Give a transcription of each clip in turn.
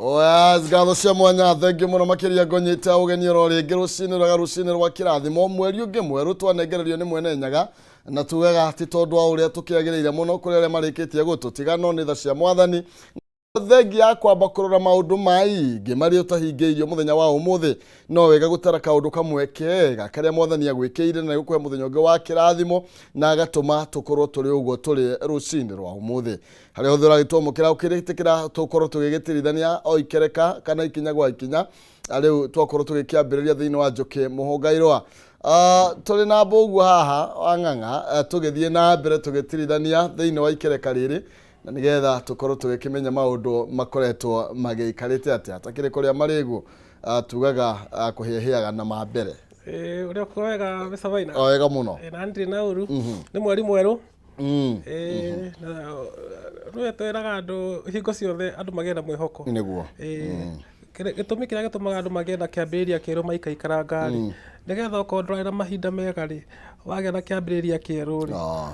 Oya, ngatho cia mwanya, thengiũ mũno makĩria. Ngũnyita ũgeni oro rĩngĩ rũcinĩ rwega, rũcinĩ rwa kĩrathimo, mweri ũngĩ mwerũ twanengererio nĩ Mwene Nyaga, na tugaga ti tondũ wa ũrĩa tũkĩagĩrĩire mũno kũrĩ arĩa marĩkĩtie gũtũtiga, no nĩ tha cia Mwathani. Thengia ya kwamba kũrora maũndũ maingĩ marĩa ũtahingĩirio mũthenya wa ũmũthĩ, no wega gũtara kaũndũ kamwe kega karĩa Mwathani agwĩkĩire na gũkũhe mũthenya ũngĩ wa kĩrathimo na agatũma tũkorwo tũrĩ ũguo tũrĩ rũcinĩ rwa ũmũthĩ. Harĩa hothe ũragĩtwamũkĩra, ũkĩrĩtĩkĩra tũkorwo tũgĩgĩtirithania o ikereka kana ikinya gwa ikinya. Rĩu twakorwo tũgĩkĩambĩrĩria thĩinĩ wa Njũkĩ Mũhũngairwa. Tũrĩ na mbũguo haha wa Ng'ang'a, tũgĩthiĩ na mbere tũgĩtirithania thĩinĩ wa ikereka rĩrĩ, na nĩgetha tũkorwo tũgĩkĩmenya maũndũ makoretwo magĩikarĩte atĩa. Takĩrĩ kũrĩa marĩgu, tugaga kũhĩahĩaga na ma mbere. Ũrĩa ũko wega, Mr. Maina? O wega mũno. Na ndirĩ na ũru. Nĩ mweri mwerũ. Na nĩwe twĩraga andũ hingo ciothe andũ magĩe na mwĩhoko. Gĩtũmi kĩrĩa gĩtũmaga andũ magĩe na kĩambĩrĩria kĩerũ maikaikaranga rĩ, nĩgetha okorwo ndũrarĩ na mahinda mega rĩ, wagĩa na kĩambĩrĩria kĩerũ rĩ,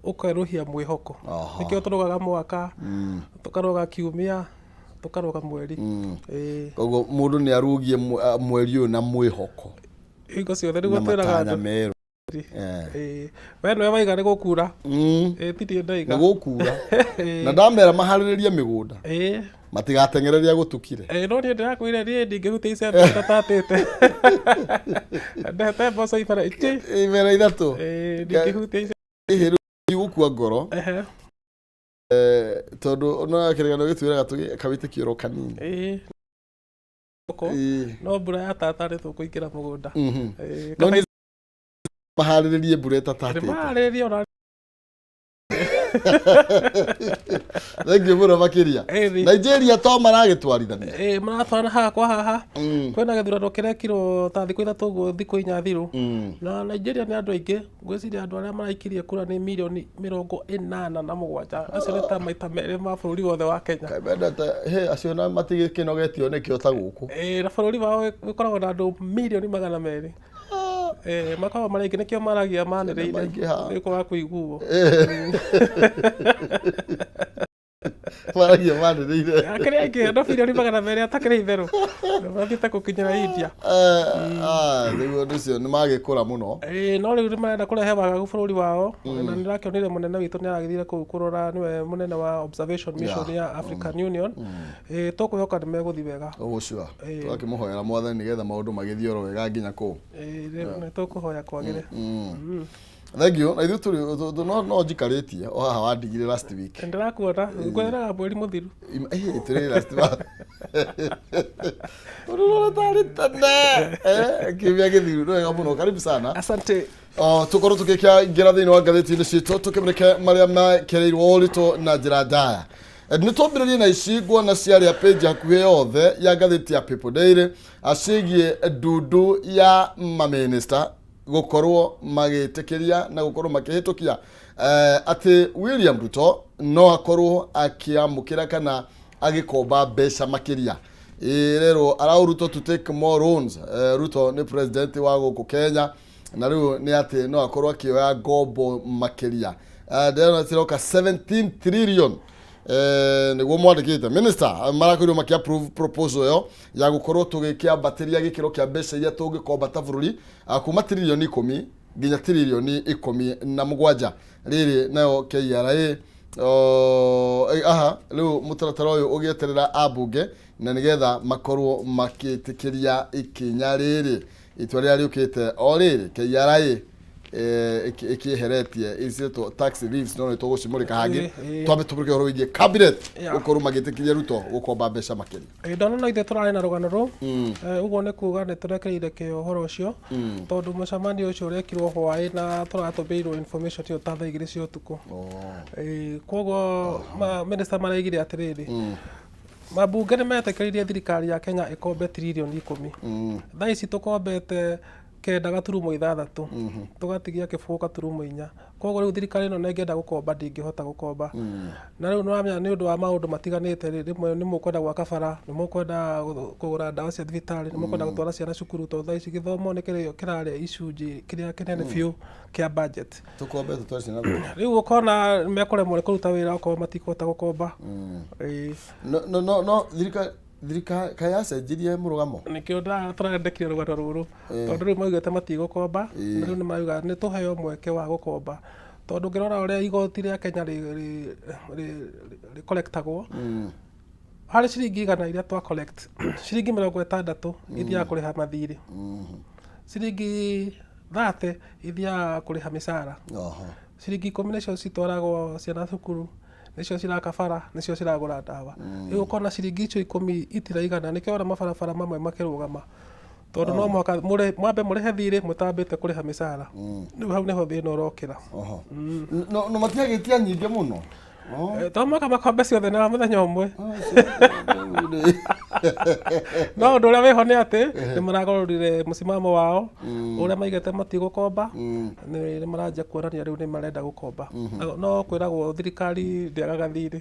ũkerũhia mwĩhoko. Nĩkĩo tũrũgaga mwaka, tũkarũga kiumia, tũkarũga mweri. Koguo mũndũ nĩ arugie mweri ũyũ na mwĩhoko. Hingo ciothe nĩguo na twĩraga matanya andũ. merũ. We nĩwe waiga nĩ gũkura. Ti niĩ ndaiga. Nĩ gũkura. Na ndamera maharĩrĩrie mĩgũnda. Matigateng'ere rĩrĩa gũtukire. No niĩ ndĩrakwĩra niĩ ndingĩhutia icembe itatatĩte. Ndehete mboco ibera ici. Ibera 3. Ndingĩhutia icembe. Ĩhĩ, rĩu ndigũkua ngoro. Tondũ no kĩrĩgano gĩtwĩraga tũgĩe kawĩtĩkio oro kanini. No mbura yatata nĩ tũkũingĩra mũgũnda. No nĩ maharĩrĩrie mbura ĩtatatĩte. Nĩmaharĩrĩrie ona. Thengiũ mũno makĩria. Nigeria to maragĩtwarithania. Maratwarana haha kwa haha. Kwĩna gĩthurano kĩrekirwo ta thikũ 3 ũguo, thikũ 4 thiru. Na Nigeria nĩ andũ aingĩ, ngwĩciria andũ arĩa maraikirie kura nĩ mirioni 87, acio nĩ ta maita merĩ ma bũrũri wothe wa Kenya. Kaĩ mendete he acio na matigĩkĩnogetio nĩkĩo ta gũkũ. Na bũrũri wao ũkoragwo na andũ mirioni 200. Makoragwo marĩ aingĩ, nĩkĩo maragia manĩrĩire. Maingĩha. Nĩ kwaga kũiguo. Maragia manĩrĩire. Akĩrĩ aingĩ andũ mirioni 200 atakĩrĩ itherũ mathiĩte gũkinyĩra India. Rĩu ũndũ ũcio nĩ magĩkũra mũno. No rĩu nĩ marenda kũrehe wagagu bũrũri wao, na nĩ ndĩrakĩonire mũnene witũ nĩ aragĩthire kũu kũrora, nĩwe mũnene wa observation mission ya African Union. Tũkwĩhoka nĩ megũthiĩ wega. Ũguo sure. Tũgakĩmũhoera Mwathani nĩgetha maũndũ magĩthiĩ oro wega nginya kũu. Nĩ tũkũhoya kwagĩre. Thank you. Na ithuĩ tũrĩ no njikarĩtie o haha wandigire last week. Ndĩrakuona ngwĩraga mweri mũthiru. Tũrĩ last month. Ũrona tarĩ tene. Kiumia gĩthiru, nĩ wega mũno. Karibu sana. Asante. Tũkorwo tũgĩkĩingĩra thĩinĩ wa ngathĩti-inĩ citũ tũkĩmũrĩke marĩa mekĩrĩirwo ũritũ na njĩra ndaya. Nĩ twambĩrĩrie na ici nguona ciarĩa page hakuhĩ yothe ya ngathĩti ya People Daily ciĩgiĩ ndundu ya mamĩnĩsta gũkorwo magĩtĩkĩria na gũkorwo makĩhĩtũkia atĩ William Ruto no akorwo akĩamũkĩra kana agĩkomba mbeca makĩria. Ĩrerwo allow Ruto to take more loans. Ruto nĩ president wa gũkũ Kenya, na rĩu nĩ atĩ no akorwo akĩoya ngombo makĩria. Ndĩrona ciroka 17 trillion. Nĩguo mwandĩkĩte minister marakorirwo makĩ approve proposal ĩyo ya gũkorwo tũgĩkĩambatĩria gĩkĩro kĩa mbeca iria tũngĩkomba ta bũrũri, kuma tiririoni 10 nginya tiririoni 17. Rĩrĩ nayo KRA, aha, rĩu mũtaratara ũyũ ũgĩeterera ambunge na nĩgetha makorwo makĩtĩkĩria ikinya rĩrĩ, itua rĩrĩa rĩũkĩte o rĩrĩ KRA ĩkĩeheretie iciĩtwo tax reliefs, no nĩ tũgũcimũrĩka hangĩ. Twambe tũmũrĩke ũhoro wĩgiĩ cabinet gũkorwo magĩtĩkĩria Ruto gũkomba mbeca makĩria. Ndona no ithuĩ tũrarĩ na rũgano rũu. Ũguo nĩ kuga nĩ tũrekereire kĩo ũhoro ũcio, tondũ mũcemanio ũcio ũrekirwo hwaĩ na tũratũmĩirwo information ĩyo ta thaa 2 cia ũtukũ. Koguo minister maraigire atĩrĩrĩ, mambunge nĩ metĩkĩririe thirikari ya Kenya ĩkombe tiririoni 10. Thaa ici tũkombete 9.6, tũgatigia 0.4. Koguo rĩu thirikari ĩno ĩngĩenda gũkomba ndĩngĩhota gũkomba. Na rĩu nĩwamenya nĩ ũndũ wa maũndũ matiganĩte rĩ, rĩmwe nĩ mũkwenda gwaka bara, nĩ mũkwenda kũgũra ndawa cia thibitarĩ, nĩ mũkwenda gũtwara ciana cukuru, tondũ thaa ici gĩthomo nĩ kĩrarĩa icunjĩ kĩrĩa kĩnene biũ kĩa budget. Tũkombe tũtware ciana thukuru. Rĩu ũkona mekũremwo nĩ kũruta wĩra okorwo matikũhota gũkomba. No thirikari Thirikari kaĩ yacenjirie mũrũgamo? Nĩkĩo tũrandĩkire rũgano rũrũ, tondũ rĩu maugĩte matigũkomba, na rĩu nĩ marauga nĩ tũheo mweke wa gũkomba, tondũ ũngĩrora ũrĩa igoti rĩa Kenya rĩ collectagwo, harĩ ciringi 100 iria twa collect, ciringi 60 ithiaga kũrĩha mathirĩ, ciringi 30 ithiaga kũrĩha mĩcara, ciringi 10 nĩcio citwaragwo ciana cukuru, nĩcio ciraka bara, nĩcio ciragũra ndawa. Rĩu ũkona ciringi icio 10 itiraigana. Nĩkĩo wona mabarabara mamwe makĩrũgama, tondũ no mũhaka mwambe mũrĩhe thirĩ mũtambĩte kũrĩha mĩcara. Rĩu hau nĩho thĩna ũrokĩra. No matiagĩtia nyingĩ mũno. Oh. To mũhaka makombe ciothe na mũthenya ũmwe, no ũndũ ũrĩa wĩho nĩ atĩ nĩ maragarũrire mũsimamo wao ũrĩa maigĩte matigũkomba. Nĩ maranjia kuonania rĩu nĩ marenda gũkomba. No kwĩragwo thirikari ndĩagaga thirĩ.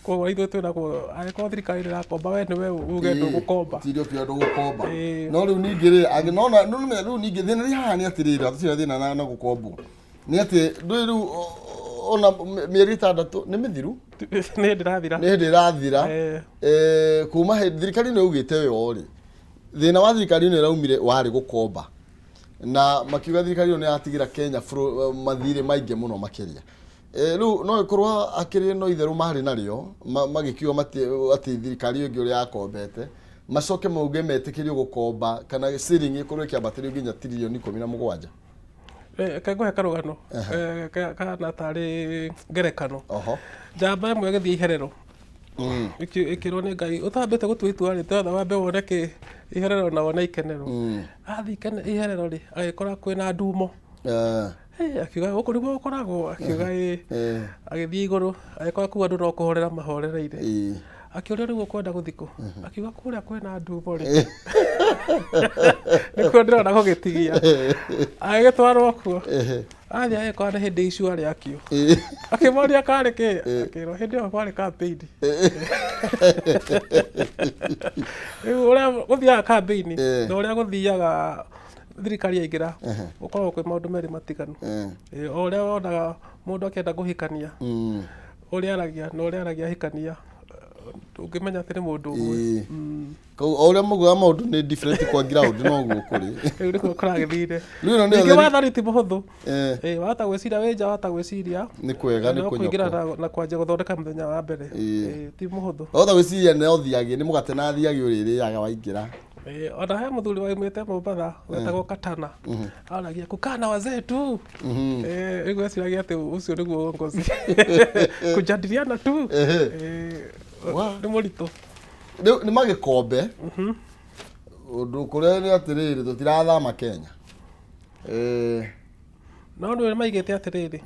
Koguo ithuĩ twĩragwo angĩkorwo thirikari ndĩrakomba, we nĩwe uge ndũgũkomba. Tinde ũkiuga ndũgũkomba. No rĩu ningĩ rĩ angĩ no na no nĩmenya rĩu ningĩ thĩna rĩ haha nĩ atĩrĩrĩ, hatirĩ thĩna na gũkombwo, nĩ atĩ ndũĩ rĩu ona mĩeri 6 nĩ mĩthiru. Nĩ ndĩrathira. Nĩ hĩndĩ ĩrathira. Kuma hĩndĩ thirikari nĩ yaugĩte yo rĩ, thĩna wa thirikari ĩno ĩraumire warĩ gũkomba, na makiuga thirikari ĩyo nĩ yatigĩra Kenya mathirĩ maingĩ mũno makĩria. Rĩu no ĩkorwo akĩrĩ no itherũ marĩ narĩo magĩkiuga atĩ thirikari ĩyo ĩngĩ ũrĩa yakombete, macoke mauge metĩkĩrio gũkomba kana ceiling ĩkorwo ĩkĩambatĩrio nginya tiririoni 17. Reke ngũhe karũgano kana tarĩ ngerekano. Njamba ĩmwe ĩgĩthiĩ iherero, ĩkĩrwo nĩ Ngai ũtambĩte gũtua itua rĩ, twetha wambe wone kĩ iherero na wone ikenero. Athiĩ iherero rĩ, agĩkora kwĩna ndumo. Hey, akiuga gũkũ nĩguo gũkoragwo, akiuga ĩ. Agĩthiĩ igũrũ, agĩkora kũu andũ no kũhorera mahorereire. Akĩũria, rĩu ũkwenda gũthiĩ kũ? Akiuga kũrĩa kwĩna ndumo rĩ, nĩkuo ndĩrona gũgĩtigia. Agĩgĩtwarwo kuo. Athiĩ agĩkora nĩ hĩndĩ icua rĩakio. Akĩmoria karĩ kĩ, akĩrwo hĩndĩ ĩyo kwarĩ campaign. Rĩu ũrĩa gũthiaga campaign na ũrĩa gũthiaga thirikari yaingĩra, gũkoragwo kwĩ maũndũ merĩ matiganu. O ũrĩa wonaga mũndũ akĩenda kũhikania, ũrĩa aragia na ũrĩa aragia ahikania, ndũngĩmenya atĩ nĩ mũndũ ũmwe. Koguo o ũrĩa maugaga maũndũ nĩ different kwa ground, noguo kũrĩ. Rĩu nĩguo kũragĩthire. Rĩu ĩno nĩ Ningĩ ũtheri. Wathani ti mũhũthũ. Wahota gwĩciria wĩ nja, wahota gwĩciria Nĩ kwega nĩ no kũingĩra kũnyoko. na kwanjia gũthondeka mũthenya wa mbere. Ti mũhũthũ. Wahota gwĩciria no thiagĩ nĩ mũgate na thiagĩ ũrĩrĩaga waingĩra. Ona he mũthuri waumĩte Mombatha wetagwo Katana, aragia kukaa na wazee tu. Rĩu eciragia atĩ ũcio nĩguo uongozi, kujadiliana tu. Nĩ mũritũ. Rĩu nĩ magĩkombe ũndũ kũrĩa nĩ atĩrĩrĩ, tũtirathama Kenya. No nĩ maigĩte atĩrĩrĩ,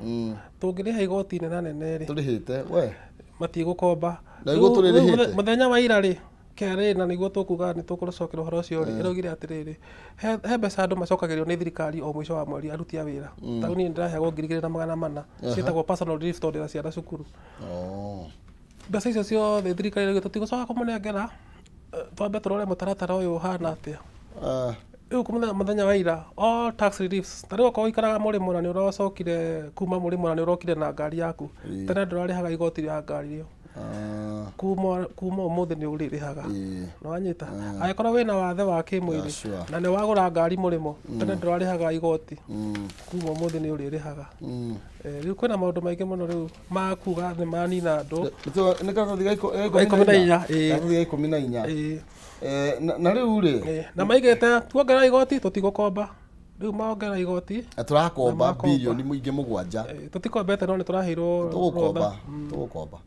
tũngĩrĩha igoti nena nene rĩ, Tũrĩhĩte we. Matigũkomba. Na nĩguo Rĩu- tũrĩrĩhĩte. Rĩu mũthenya wa ira rĩ, KRA, na nĩguo tũkuga nĩ tũkũcokera ũhoro ũcio rĩ, ĩraugire atĩrĩrĩ, he mbeca andũ macokagĩrio nĩ thirikari o mũico wa mweri, aruti a wĩra. Ta rĩu niĩ ndĩraheagwo 2400, ciĩtagwo personal relief, tondũ ndĩna ciana cukuru. Mbeca icio ciothe thirikari ĩraugire tũtigũcoka kũmũnengera, twambe tũrore mũtaratara ũyũ ũhana atĩa. Rĩu mũthenya wa ira, all tax reliefs, ta rĩu okorwo ũikaraga mũrĩmo na nĩ ũracokire kuma mũrĩmo na nĩ ũrokire na ngari yaku, tene ndũrarĩhaga igoti rĩa ngari ĩyo. Kuma ũmũthĩ nĩ ũrĩrĩhaga. Nĩwanyita? Angĩkorwo wĩna wathe wa kĩmwĩrĩ na nĩ wagũra ngari mũrĩmo, tene ndũrarĩhaga igoti, kuma ũmũthĩ nĩ ũrĩrĩhaga. Rĩu kwĩna maũndũ maingĩ mũno rĩu ma kuga nĩ manina andũ. Nĩ karatathi ga Ga 14, ĩĩ. Karatathi ga 14. Na rĩu rĩ, Na maigĩte tuongerera igoti tũtigũkomba. Rĩu maongerera igoti na tũrakomba Na makomba. birioni ingĩ 7. Tũtikombete, no nĩ tũraheirwo Tũgũkomba. rũtha. Tũgũkomba.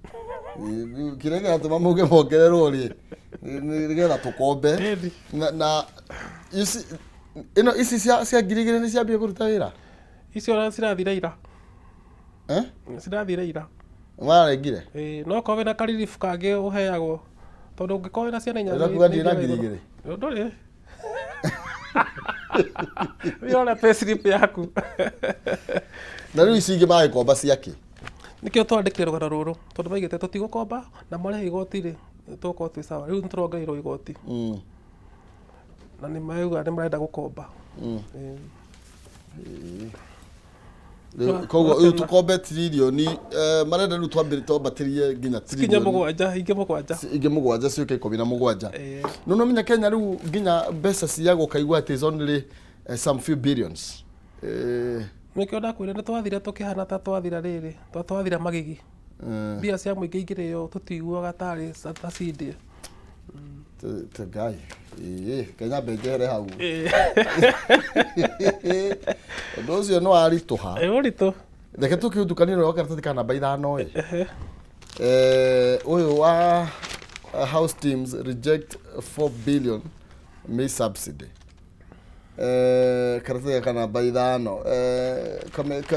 Kĩrĩa kĩratũma mauge mongererwo rĩ, nĩ nĩgetha tũkombe. Ĩni. Na ici ĩno ici cia 2000 nĩ ciambia kũruta wĩra. Icio cirathire ira. Eh? Cirathire ira. Mararengire. Ĩĩ, no korwo wĩna kariribu kangĩ ũheagwo, tondũ ũngĩkorwo wĩna ciana 4 Ũrenda kuga ndĩ na nĩ ngiri igũrũ. igĩrĩ? Ndũrĩ. Wĩrore payslip yaku. Na rĩu ici ingĩ magĩkomba ciakĩ? Nĩkĩo twandĩkire rũgano rũrũ, tondũ maigĩte tũtigũkomba na marĩhe igoti rĩ, tũgũkorwo twĩ sawa. Rĩu nĩtũrongereirwo igoti na nĩ mauga nĩ marenda gũkomba. Ĩĩ. Rĩu, koguo rĩu tũkombe tririoni, marenda rĩu twambĩrĩ twambatĩrie nginya Kinya tririoni mũgwanja, ingĩ mũgwanja. Ingĩ mũgwanja ciũke 17. Ĩĩ. No no menya Kenya rĩu nginya mbeca cia gũkaigua atĩ is only some few billions. Nĩkĩo ndakwĩra nĩ twathire tũkĩhana ta twathira rĩrĩ, ta twathira magigi. Mbia cia mũingĩ ingĩrĩo tũtiguaga tarĩ ta cindĩe. Te Ngai. Ĩĩ, Kenya mbe njehere hau. Ũndũ ũcio nĩ waritũha. Ĩ ũritũ. Reke tũkĩũtukanie na karatathi ka namba 5 ĩ. Ũyũ wa house teams reject 4 billion maize subsidy. Karatathi ka namba 5.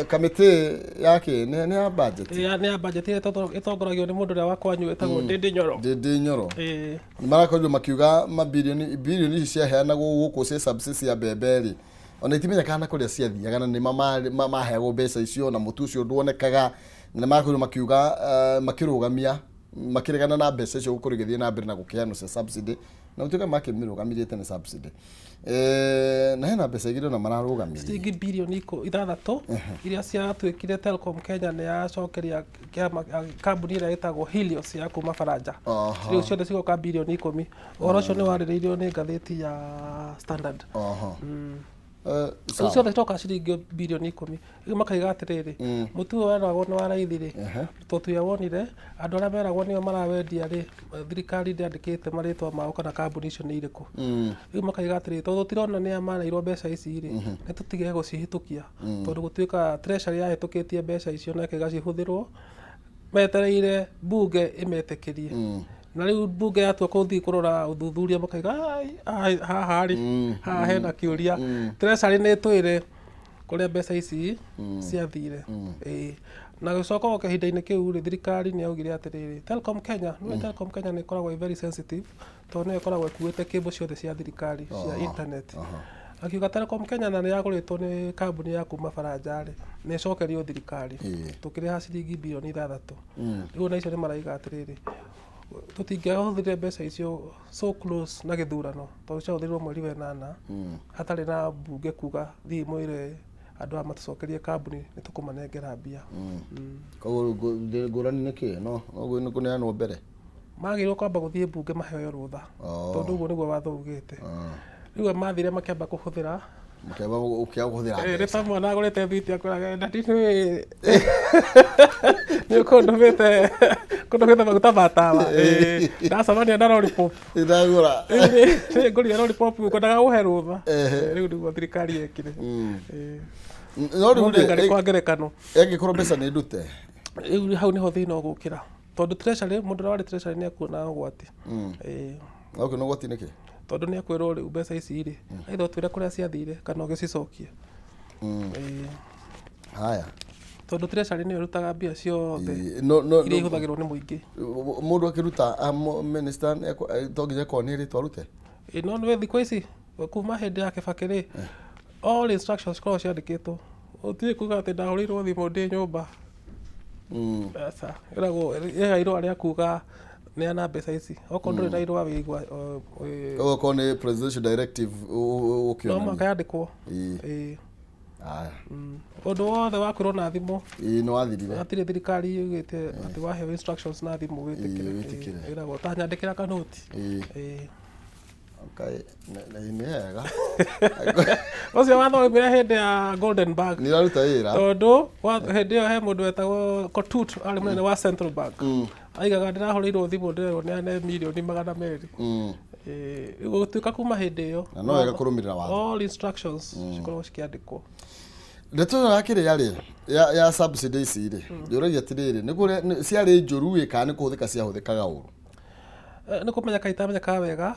Kamĩtĩ yake nĩ ya budget. Nĩ ya budget ĩrĩa ĩtongoragio nĩ mũndũ ũrĩa wa kwanyu ĩtagwo Ndindi Nyoro. Ndindi Nyoro. Ĩĩ. Nĩ marakorirwo makiuga mabirioni birioni ici ciaheanagwo gũkũ cia subsidy cia mbembe rĩ, ona itimenyekaga na kũrĩa ciathiaga na nĩ maheagwo mbeca icio na mũtu ũcio ndwonekaga, na nĩ marakorirwo makiuga, makĩrũgamia makĩregana na mbeca icio gũkorwo igĩthiĩ na mbere na gũkĩheanwo cia subsidy, na gũtuĩka makĩmĩrũgamirie tene subsidy, na hena mbeca igĩrĩ ona mararũgamirie. Ciringi birioni 6 iria ciatuĩkire Telcom Kenya nĩ yacokeria kĩama kambuni ĩrĩa ĩtagwo Helios ya kuma Faranja. Rĩu ciothe cigoka birioni 10. Ũhoro ũcio nĩ warĩrĩirio nĩ ngathĩti ya Standard. Rĩu ciothe citoka ciringi birioni 10. Rĩu makaiga atĩrĩrĩ, mũtu ũyũ weragwo nĩ wa raithi rĩ, tũtuya wonire andũ arĩa meragwo nĩo marawendia rĩ, thirikari ndĩandĩkĩte marĩtwa mao kana kambuni icio nĩ irĩkũ. Rĩu makaiga atĩrĩrĩ, tondũ tũtirona nĩa maneirwo mbeca ici rĩ, nĩ tũtige gũcihĩtũkia, tondũ gũtuĩka treasury yahĩtũkĩtie mbeca icio na ĩkaiga cihũthĩrwo metereire bunge ĩmetĩkĩrie, na rĩu bunge yatua kũthiĩ kũrora ũthuthuria makaiga, "Ai, ai, haha rĩ, haha hena kĩũria, treasury nĩ ĩtwĩre kũrĩa mbeca ici ciathire." Ĩĩ. Na gũcoka o kahinda-inĩ kĩu rĩ, thirikari nĩ yaugire atĩrĩrĩ, Telcom Kenya, nĩwe Telcom Kenya nĩ ĩkoragwo ĩ very sensitive tondũ nĩyo ĩkoragwo ĩkuĩte cable ciothe cia thirikari cia internet. Akiuga Telcom Kenya na nĩ yagũrĩtwo nĩ kambuni ya kuma Baranja rĩ, nĩ ĩcokerio thirikari. Tũkĩrĩha ciringi birioni 6. Rĩu ona icio nĩ maraiga atĩrĩrĩ, tũtingĩahũthĩrire mbeca icio so close na gĩthurano, tondũ ciahũthĩrirwo mweri wa ĩnana hatarĩ na mbunge kuga thiĩ mwĩre andũ aya matũcokerie kambuni nĩ tũkũmanengera mbia. Koguo rĩu ngũrani nĩ kĩ no no nĩ kũneanwo mbere. Magĩrĩirwo kwamba gũthiĩ mbunge maheo rũtha, tondũ ũguo nĩguo watho ugĩte. Rĩu mathire makĩamba kũhũthĩra. Makĩamba ũkĩaga kũhũthĩra Nĩ mbeca. Ta mwana agũrĩte thwiti akwĩraga, "Daddy, nĩ nĩ ũkũndũmĩte maguta ma tawa. Ĩĩ, ndacemania na lollipop." Ndagũra. Nĩ ngũrire lollipop, ngwendaga ũhe rũtha. Rĩu nĩguo thirikari yekire. Ĩĩ. No rĩu Mũndũ rĩ, kwa ngerekano ĩngĩkorwo mbeca nĩ ndute. Rĩu hau nĩho thĩna ũgũkĩra, tondũ treasury, mũndũ ũrĩa warĩ treasury nĩ ekuona ũgwati. Ĩĩ. Okay, no ũgwati nĩkĩ? Tondũ nĩ ekwĩrwo rĩu mbeca ici rĩ, either ũtwĩre kũrĩa ciathire kana ũgĩcicokie. Ĩĩ. Haya. Tondũ treasury nĩyo ĩrutaga mbia ciothe Ĩĩ, no no iria ihũthagĩrwo nĩ mũingĩ. Mũndũ akĩruta minister to nginya akorwo nĩ rĩtwa arute. Ĩĩ, no nĩwe thikũ ici kuma hĩndĩ ya Kibaki rĩ, all instructions cikoragwo ciandĩkĩtwo. Gũtirĩ kuga atĩ ndahũrĩirwo thimũ ndĩ nyũmba. Aca, ĩragwo ĩga irũa rĩa kuga neana mbeca ici, okorwo ndũrĩ na irũa wĩigua Koguo okorwo nĩ presidential directive no ũkĩonania. Mũhaka yandĩkwo. Ĩĩ. Ĩĩ. Haya. Ũndũ wothe wa kwĩrwo na thimũ Ĩĩ, nĩ wathirire. Hatirĩ thirikari yugĩte atĩ waheo instructions na thimũ wĩtĩkĩre. Ĩĩ, wĩtĩkĩre. Ĩĩ, ĩragwo ta nyandĩkĩra kanoti. Ĩĩ. Ĩĩ. Okay, nĩ hega. Ũcio watho waumire hĩndĩ ya Golden Bag. Nĩ ĩraruta wĩra. Tondũ hĩndĩ ĩyo he mũndũ wetagwo Kotut arĩ mũnene wa Central Bank, aigaga ndĩrahũrĩirwo thimũ ndĩrerwo neane mirioni 200. Ĩĩ, rĩu gũtuĩka kuma hĩndĩ ĩyo Na no wega kũrũmĩrĩra watho. All instructions cikoragwo cikĩandĩkwo. Ndeto ĩno ya kĩrĩa rĩ, ya subsidy ici rĩ, njũragia atĩrĩrĩ, nĩ kũrĩa ciarĩ njũru ĩ kana nĩ kũhũthĩka ciahũthĩkaga ũru? Nĩ kũmenyeka itamenyekaga wega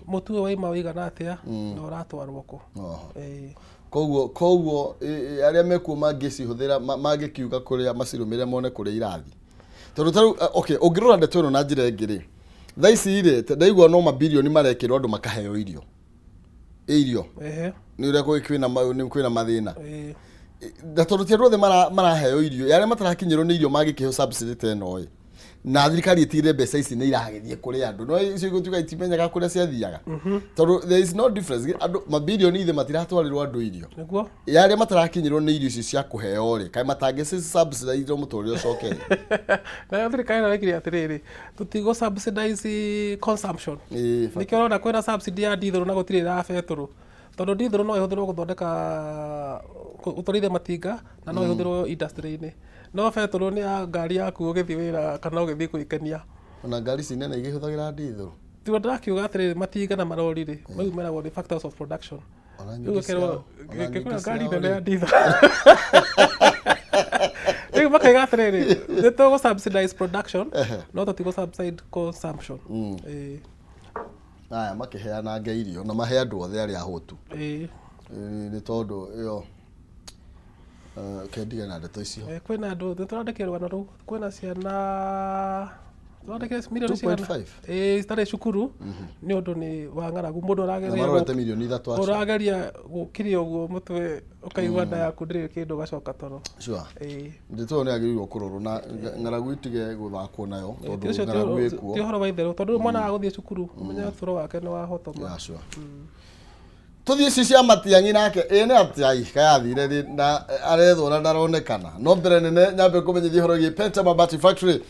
mũtu ũyũ waima ũigana atĩa na ũratwarwo kũ. Ĩĩ. Koguo arĩa mekuo mangĩcihũthĩra mangĩkiuga kũrĩa macirũmĩrĩre mone kũrĩa irathiĩ, tondũ ta rĩu, okay, ũngĩrora ndeto ĩno na njĩra ĩngĩ rĩ, thaa ici rĩ, ndaigua no mabirioni marekĩrwo andũ makaheo irio, ĩ irio nĩ ũrĩa kwĩna mathĩna. Na tondũ ti andũ othe maraheo irio, arĩa matarakinyĩrwo nĩ irio mangĩkĩheo subsidy ta ĩno ĩ. Na thirikari ĩtigĩrĩre mbeca ici nĩ iragĩthiĩ kũrĩ andũ, no icio igũtuĩka itimenyaga kũrĩa ciathiaga, tondũ there is no difference. Andũ mabilioni ithe matiratwarĩrwo andũ irio. Nĩguo. Ya arĩa matarakinyĩrwo nĩ irio icio cia kũheo rĩ, kaĩ matangĩ subsidize mũtũrĩre ũcoke rĩ? Nayo thirikari ĩno ĩkire atĩrĩrĩ, tũtigũ subsidize consumption. Nĩkĩo ũrona kwĩna subsidy ya ndithũrũ na gũtirĩ ya betũrũ, tondũ ndithũrũ no ĩhũthĩrwo gũthondeka, gũtwarithia matinga, na no ĩhũthĩrwo industry-inĩ, no betũrũ nĩ ya ngari yaku ũgĩthiĩ wĩra kana ũgĩthiĩ gwĩkenia. Ona ngari ici nene igĩhũthagĩra ndithũrũ. Tiguo ndĩrakiuga atĩrĩrĩ, matinga na marori rĩ, mau meragwo nĩ factors of production. Ona Rĩu nyingĩ ũkerwo ciao, ona nyingĩ ngĩkũra ngari ciao nene rĩ. ya ndithũrũ, rĩu makaiga atĩrĩrĩ, nĩ tũgũ subsidize production no tũtigũ subsidize consumption. Ĩĩ. Aya makĩheananga irio na mahe andũ othe arĩa ahũtu. Nĩ tondũ ĩyo kendige na ndeto icio. Kwĩna andũ nĩ tũrandĩkire rũgano rũu, kwĩna ciana tũrandĩkire milioni cigana? 2.5. Ĩĩ, citarĩ cukuru nĩ ũndũ nĩ wa ng'aragu. Mũndũ Na ũrageria marorete 3 milioni acio. Ũrageria gũkiria ũguo mũtwe, ũkaigua nda yaku ndĩrĩ kĩndũ, ũgacoka toro. Ĩĩ. Ndeto ĩyo nĩ yagĩrĩirwo kũrorwo na ng'aragu itige gũthakwo nayo, Ti tondũ ũcio ng'aragu ti ĩkuo. ũhoro wa itherũ, tondũ rĩu mwana wa gũthiĩ cukuru, ũmenye ũtũro wake nĩ wahotoma. Yeah, sure. Tũthiĩ ici cia Matiang'i nake ĩ nĩ atĩa ĩ kayathire rĩ na arethwo na ndaronekana. No mbere nene nyambe kũmenyithia ũhoro wĩgiĩ Penta Mabati Factory.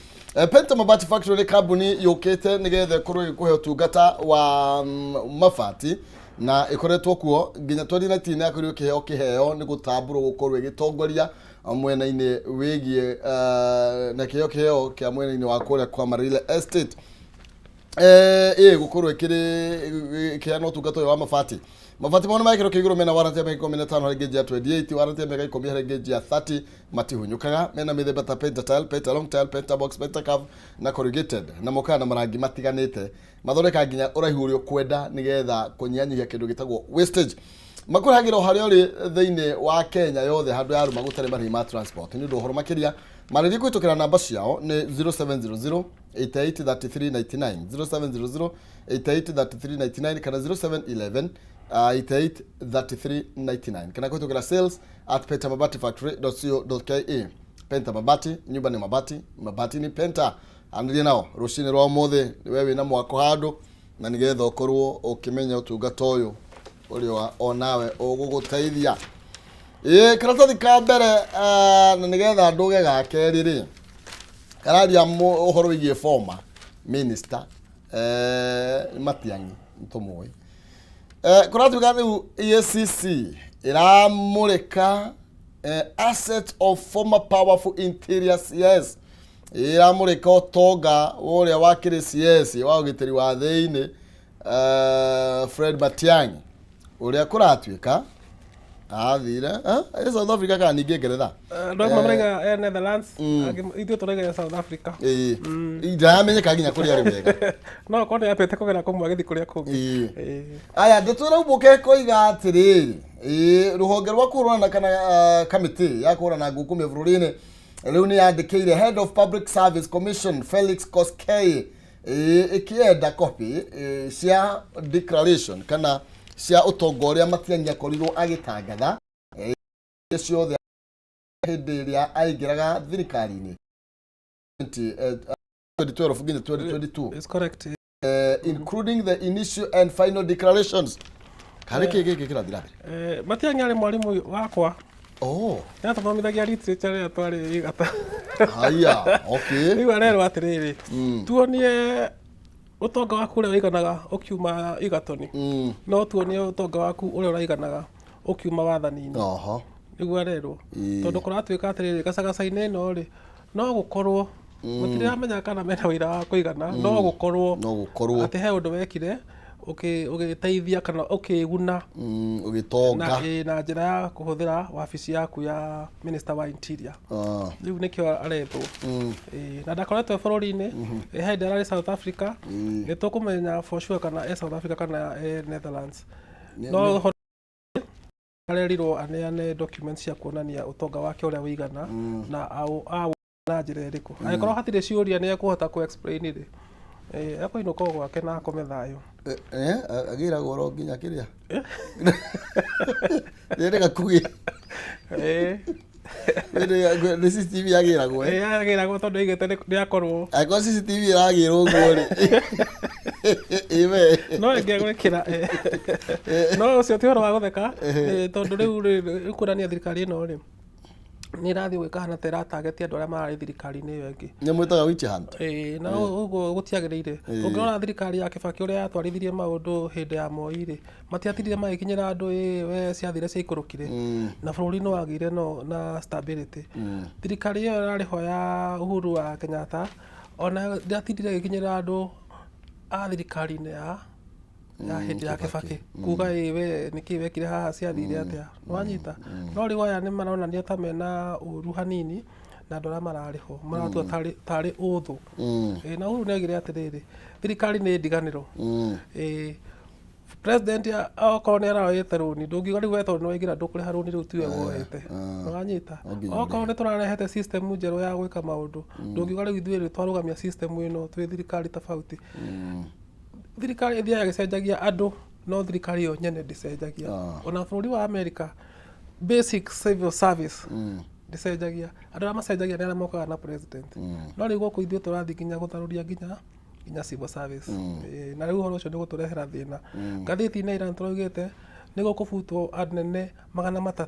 Penta Mabati Factory nĩ kambuni yũkĩte nĩgetha ĩkorwo ĩgĩkũhe ũtungata wa mabati, na ĩkoretwo kuo nginya 2019 yakorirwo ĩkĩheo kĩheo nĩ gũtambũrwo gũkorwo ĩgĩtongoria mwena-inĩ wĩgiĩ na kĩheo kĩa mwena-inĩ wa kũrĩa kwa Marile Estate. Ĩ gũkorwo ĩkĩrĩ ĩkĩheana ũtungata ũyũ wa mabati. Mabati mao nĩ ma gĩkĩro kĩa igũrũ, mena warranty ya mĩaka 15 harĩ ngĩnji ya 28, warranty ya mĩaka 10 harĩ ngĩnji ya 30, matihunyũkaga. Mena mĩthemba ta penta tile, penta long tile, penta box, penta curve na corrugated, na mokaga na marangi matiganĩte. Mathondekaga nginya ũraihu ũrĩa ũkwenda nĩgetha kũnyihanyihia kĩndũ gĩtagwo wastage. Makũrehagĩra o harĩa ũrĩ thĩinĩ wa Kenya yothe, handũ yarũma gũtarĩ marĩhi ma transport. Nĩ ũndũ ũhoro makĩria marĩrie kũhĩtũkĩra namba ciao nĩ 0700 88 33 99, 0700 88 33 99 kana 0711 88 33 99, kana kũhĩtũkĩra sales@pentamabatifactory.co.ke. Penta Mabati, nyumba ni mabati, mabati ni Penta. Anĩria nao rũcinĩ rwa ũmũthĩ, we wĩna mwako handũ, na nĩgetha ũkorwo ũkĩmenya ũtungata ũyũ ũrĩa onawe ũgũgũteithia. Ĩĩ, karatathi ka mbere na nĩgetha ndũge ga kerĩ rĩ, kararia ũhoro wĩgiĩ former minister Matiang'i nĩtũmũĩ. Kũratuĩka rĩu EACC ĩramũrĩka asset of former powerful interior CS, ĩramũrĩka ũtonga ũrĩa wakĩrĩ CS wa ũgitĩri wa thĩinĩ, Fred Matiang'i, ũrĩa kũratuĩka athire South Africa kana ningĩ Ngeretha. Andũ amwe maraiga e Netherlands, angĩ ithuĩ tũraiga e South Africa. Ĩĩ, ndaramenyeka nginya kũrĩa arĩ wega. No okorwo nĩ ambĩte kũgera kũmwe agĩthiĩ kũrĩa kũngĩ. Ĩĩ. Aya, ndeto ĩraumũka ĩkoiga atĩrĩrĩ, ĩĩ, rũhonge rwa kũhũrana kana kamĩtĩ ya kũhũrana ngukumio bũrũri-inĩ rĩu nĩ yandĩkĩire Head of Public Service Commission Felix Koskei, ĩĩ, ĩkĩenda copy, ĩĩ, cia declaration kana cia ũtonga ũrĩa Matiang'i akorirwo agĩtangatha, ĩĩ, ciothe hĩndĩ ĩrĩa aingĩraga thirikari-inĩ 2012 nginya 2022. It's correct. Including the initial and final declarations. Karĩ kĩ gĩkĩ kĩrathiĩ na mbere? Matiang'i arĩ mwarimũ wakwa. Oh. Nĩatũthomithagia literature rĩrĩa twarĩ igata. Haya, okay. Rĩu arerwo atĩrĩrĩ, tuonie ũtonga waku ũrĩa ũiganaga ũkiuma igatoni, no tuonie ũtonga waku ũrĩa ũraiganaga ũkiuma wathani-inĩ. Nĩguo arerwo. Tondũ kũratuĩka atĩrĩrĩ, gacagaca-inĩ ĩno rĩ, no gũkorwo mũtiramenya kana mena wĩra wa kũigana, no gũkorwo No gũkorwo atĩ he ũndũ wekire ũgĩteithia kana ũkĩguna na, ũgĩtonga. Ĩ, na njĩra ya kũhũthĩra wabici yaku ya minister wa interior. Rĩu nĩkĩo arethwo. Ĩ, na ndakoretwo bũrũri-inĩ. Ĩ, he hĩndĩ ararĩ South Africa. Nĩ tũkũmenya for sure kana e South Africa kana e Netherlands. No ũhoro arerirwo aneane documents cia kuonania ũtonga wake ũrĩa ũigana na au na njĩra ĩrĩkũ. Angĩkorwo hatirĩ ciũria nĩ ekũhota kũ explain rĩ, ekũinũka o gwake na akome thayũ. Agĩragwo oro nginya kĩrĩa rĩrĩga kũgĩa. Nĩ CCTV yagĩragwo eh? Yagĩragwo tondũ aigĩte nĩ akorwo. Angĩkorwo CCTV ĩragĩrwo ũguo rĩ, ĩwe. No ĩngĩgwĩkĩra eh. No ũcio ti ũhoro wa gũtheka tondũ rĩu rĩ kuonania thirikari ĩno rĩ nĩ ĩrathiĩ gwĩka hana ta ĩratageti andũ arĩa mararĩ thirikari-inĩ ĩyo ĩngĩ. Nyamũ ĩtaga witch hunt. Ĩĩ, na ũguo gũtiagĩrĩire. Ũngĩrora thirikari ya Kibaki ũrĩa yatwarithirie maũndũ hĩndĩ ya Moi rĩ, matiatirire magĩkinyĩra andũ ĩ we ciathire ciaikũrũkire na bũrũri nĩ wagĩire no na stability. Thirikari ĩyo ĩrarĩ ho ya Uhuru wa Kenyatta ona ndĩatindire ĩgĩkinyĩra andũ a thirikari-inĩ ya hĩndĩ ya Kibaki kuga ĩ we nĩkĩ wekire haha ciathire atĩa, nĩwanyita? No rĩu aya nĩ maronania ta mena ũru hanini na andũ arĩa mararĩ ho maratua tarĩ ũthũ. Ĩ, na Uhuru nĩ oigire atĩrĩrĩ, thirikari nĩ ndiganĩro. Ĩ, president okorwo nĩ aroete rũni ndũngiuga rĩu we tondũ nĩ waingĩra ndũkũrĩha rũni rĩu tiwe woete, nĩwanyita? No nginya. Okorwo nĩ tũrarehete system njerũ ya gwĩka maũndũ, ndũngiuga rĩu ithuĩ rĩ twarũgamia system ĩno twĩ thirikari tofauti. Thirikari ĩthiaga ĩgĩcenjagia andũ no thirikari yo nyene ndĩcenjagia. Ona bũrũri wa America basic civil service ndĩcenjagia, andũ arĩa macenjagia nĩ arĩa mokaga na president. No rĩu gũkũ ithuĩ tũrathiĩ nginya gũtharũria nginya civil service. Na rĩu ũhoro ũcio nĩ ũgũtũrehera thĩna. Ngathĩti-inĩ ira nĩtũraugĩte nĩ gũkũbutwo anene 300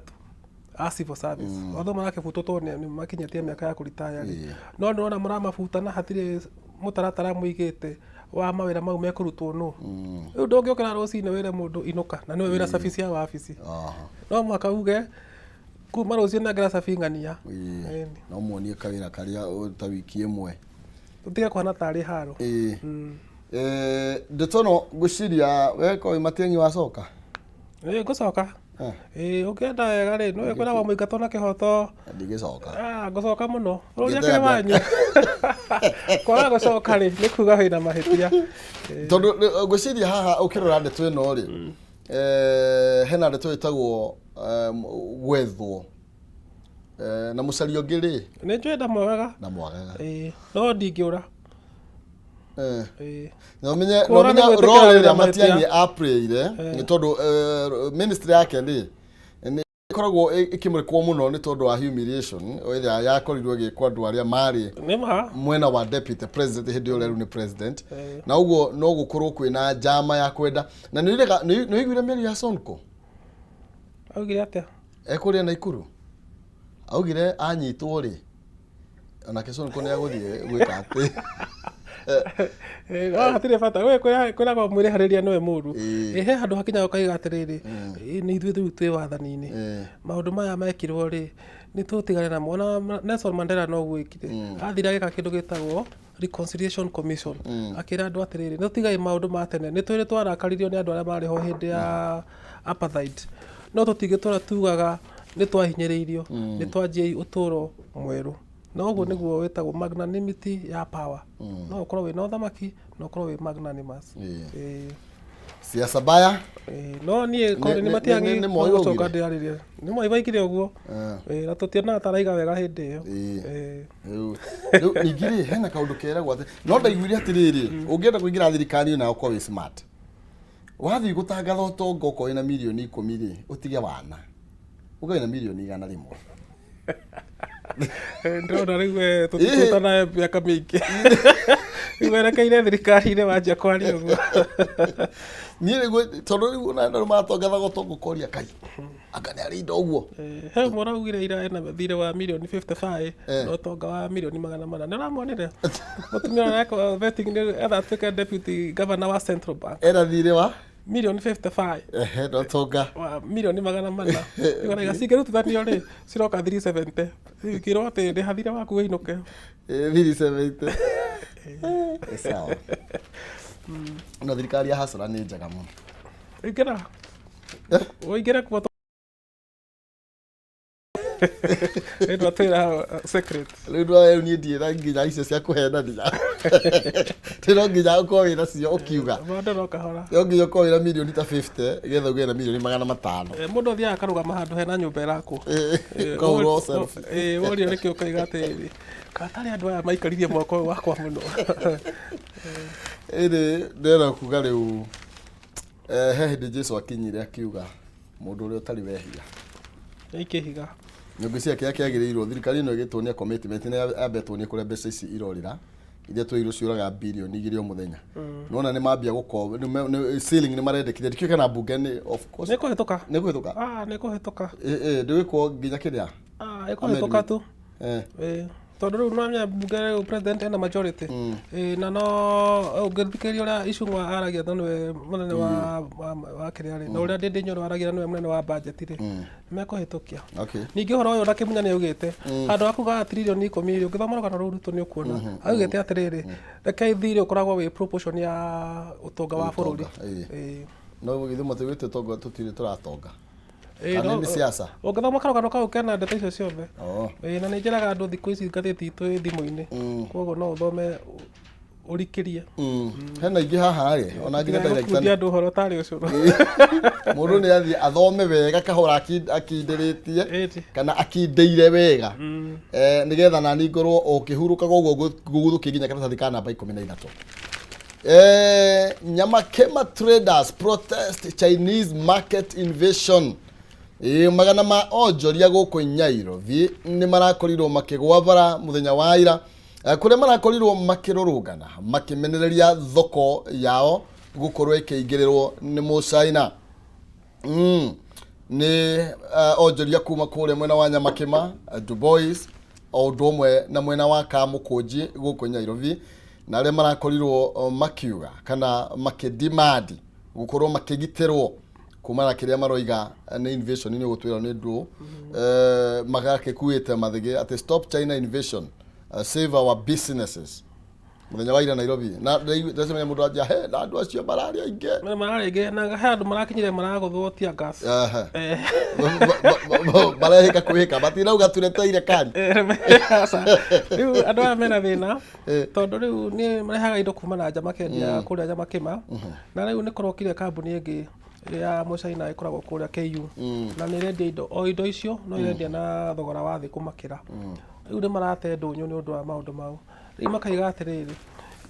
a civil service. Although marakĩbutwo tondũ nĩ makinyĩtie mĩaka ya kũritaya rĩ, no nĩwona mũramabuta na hatirĩ mũtaratara mũigĩte wa mawĩra mau mekũrutwo nũ. Rĩu ndũngĩũkĩra rũcinĩ wĩre mũndũ inũka na nĩwe wĩna cabi cia wabici. No mũhaka uge kuma rũciũ nengera cabi ng'ania. Ĩni. No muonie kawĩra karĩa ta wiki ĩmwe. Tũtige kũhana tarĩ haro. Ĩĩ. Ndeto ĩno ngwĩciria we ko wĩ Matiang'i wacoka? Ĩĩ ngũcoka. Ĩĩ ũngĩenda wega rĩ, nĩũĩ kwĩragwo mũingatwo na kĩhoto. Ndigĩcoka. Ah, ngũcoka mũno. Bũrũri akĩrĩ wanyu. Kwaga gũcoka rĩ, nĩ kuga wĩna mahĩtia. Tondũ ngwĩciria haha ũkĩrora ndeto ĩno rĩ, hena ndeto ĩtagwo gwethwo. Na mũcaria ũngĩ rĩ? Nĩ njũĩ ndamwagaga. Ndamwagaga. Ĩĩ, no ndingĩũra. Ĩĩ. No menye no Kũũra nĩ menye gwĩtĩkĩra role wĩna ĩrĩa mahĩtia. Matiang'i aplayire nĩ tondũ ministry yake rĩ nĩ ĩkoragwo ĩkĩmũrĩkwo mũno nĩ tondũ wa humiliation ĩrĩa yakorirwo ĩgĩkwo andũ arĩa marĩ Nĩ ma. mwena wa deputy president hĩndĩ ĩyo rĩu nĩ president, na ũguo no gũkorwo kwĩna njama ya kwenda na nĩ ũiguire mĩario ya Sonko. Augire atĩa? Ekũrĩa Naikuru augire anyitwo rĩ onake Sonko nĩ agũthiĩ gwĩka atĩ. No hatirĩ bata we kwĩragwo mwĩrĩharĩria nĩwe mũru. He handũ hakinyaga ũkaiga atĩrĩrĩ, nĩ ithuĩ rĩu twĩ wathani-inĩ, maũndũ maya mekirwo rĩ nĩ tũtigane namo. Ona Nelson Mandela noguo ekire, athire agĩka kĩndũ gĩtagwo Reconciliation Commission, akĩra andũ atĩrĩrĩ, nĩ tũtigai maũndũ ma tene, nĩ twĩrĩ twarakaririo nĩ andũ arĩa marĩ ho hĩndĩ ya apartheid, no tũtingĩtũra tugaga nĩ twahinyĩrĩirio, nĩ twanjiei ũtũro mwerũ. Na ũguo nĩguo wĩtagwo magnanimity ya power. No ũkorwo wĩna ũthamaki na ũkorwo wĩ magnanimous. Ĩĩ. Siasa baya. Ĩĩ, no niĩ korwo nĩ Matiang'i nĩ Moi gũcoka waugire? ndĩarĩrie. Nĩ Moi waigire ũguo. Ĩĩ, na tũtionaga ta araiga wega hĩndĩ ĩyo. Ĩĩ. Rĩu ningĩ rĩ hena kaũndũ keragwo atĩ no ndaiguire atĩrĩrĩ, ũngĩenda kũingĩra thirikari na ũkorwo wĩ smart, wathiĩ gũtangatha ũtonga ũkorwo wĩna mirioni 10 rĩ, ũtige wana ũkorwo wĩna mirioni 100. Ndĩrona rĩu we tũtikũruta nawe mĩaka mĩingĩ, rĩu werekeire thirikari-inĩ wanjia kwaria ũguo. Niĩ rĩu tondũ rĩu ona andũ matangathaga ũtonga ũkoria kai anga nĩ arĩ indo ũguo. He ũmwe ũraugire ira ena thirĩ wa mirioni 55 na ũtonga wa mirioni 400. Nĩ ũramuonire mũtumia ũrĩa areka vetting nĩ etha atuĩke deputy governor wa Central Bank? Ena thirĩ wa mirioni 55. Ehe, na ũtonga wa mirioni 400. Rĩu araiga cingĩrutithanio rĩ ciroka 370. Rĩu ikĩrwo atĩ rĩha thirĩ waku wĩinũke. 370. Sawa, no thirikari ya hasara nĩ njega mũno. Ingĩra ũingĩre kuo rĩu twatwĩra secret. Rĩu rĩu niĩ ndiĩra nginya icio cia kũhenania tĩ no nginya ũkorwo wĩna cio ũkiuga. Maũndũ no kahora. No nginya ũkorwo wĩna mirioni ta 50 getha ũgĩe na mirioni 500. Mũndũ athiaga akarũgama handũ hena nyũmba ĩrakwo. Ũkahũrwo selfie. Worio nĩkĩ ũkaiga atĩrĩrĩ, katarĩ andũ aya maikaririe mwaka ũyũ wakwa mũno. Ĩrĩ ndĩrenda kuga rĩu he hĩndĩ Jesu akinyire akiuga mũndũ ũrĩa ũtarĩ wehia Aikie ihiga. Ngwĩciria kĩrĩa kĩagĩrĩirwo thirikari ĩno ĩgĩtuonia commitment nĩ yambe tuonie kũrĩa mbeca ici irorĩra, iria twĩrirwo ciũraga 2 billion o mũthenya. Nona nĩ mambia gũko ceiling nĩ marendekithia, ndikĩũĩ kana mbunge nĩ, of course. Nĩ kũhĩtũka. Nĩ kũhĩtũka. Ah, nĩ kũhĩtũka. Ndĩgwĩkwo nginya kĩrĩa Ah, ĩkũhĩtũka tu. Ĩĩ. Tondũ rĩu nwamenya mbunge rĩu president ena majority. Ĩĩ, na no ũngĩthikĩrĩria ũrĩa Icung'wa aragia na nĩwe mũnene wa kĩrĩa rĩ, na ũrĩa Ndindi Nyoro aragia na nĩwe mũnene wa budget rĩ, nĩmekũhĩtũkia. Ningĩ ũhoro ũyũ na Kĩmunya nĩ augĩte handũ ha kuga 10 trillion rĩ, ũngĩthoma rũgano rũu rwitũ nĩ ũkuona augĩte atĩrĩrĩ, reke thirĩ ũkoragwo wĩ proportion ya ũtonga wa bũrũri. Ũtonga, ĩĩ. Ĩĩ. No githĩ matũgĩte ũtonga, tũtirĩ tũratonga. Ĩĩ, Kana no- nĩ siasa? Ũngĩthoma karũgano kau kena ndeto icio ciothe. Oh. Ĩĩ, na nĩ njĩraga andũ thikũ ici ngathĩti itũ ĩ thimũ-inĩ, koguo no ũthome ũrikĩrie. Hena ingĩ haha rĩ, ona nginya director. Gũkundia andũ ũhoro tarĩ ũcũrũ. Mũndũ nĩ athiĩ athome wega kahora akindĩrĩtie Ĩti. kana akindĩire wega, nĩgetha nani ngorwo ũkĩhurũkaga ũguo ngũguthũkie nginya karatathi ka namba 13. Nyamakema traders protest Chinese market invasion. Ĩĩ, magana ma onjoria gũkũ Nyairobi nĩ marakorirwo makĩgwa bara mũthenya wa ira, kũrĩa marakorirwo makĩrũrũngana makĩmenereria thoko yao gũkorwo ĩkĩingĩrĩrwo nĩ mũcaina. Nĩ onjoria kuma kũrĩa mwena wa Nyamakĩma, Dubois, o ũndũ ũmwe na mwena wa Kamũkũnji gũkũ Nyairobi, na arĩa marakorirwo makiuga kana makĩdimandi gũkorwo makĩgitĩrwo kumana na kĩrĩa maroiga nĩ invasion. Nĩ ũgũtwĩra nĩ ndũ magakĩkuĩte mathĩgĩ atĩ "Stop China invasion, save our businesses" mũthenya wa ira Nairobi, na ndacemania mũndũ anjia he na andũ acio mararĩ aingĩ. Mararĩ aingĩ na he andũ marakinyire maragũthwo tear gas. Marehĩka kwĩhĩka matinauga tureteire kari. Aca. Rĩu andũ aya mena thĩna tondũ rĩu nĩ marehaga indo kuma na nja makendia kũrĩa Nyamakĩma, na rĩu nĩ kũrokire kambuni ĩngĩ ya mũcaina ĩkoragwo kũrĩa KU, na nĩ ĩrendia indo o indo icio no irendia na thogora wa thĩ kũmakĩra. Rĩu nĩ marate ndũnyũ nĩ ũndũ wa maũndũ mau. Rĩu makaiga atĩrĩrĩ,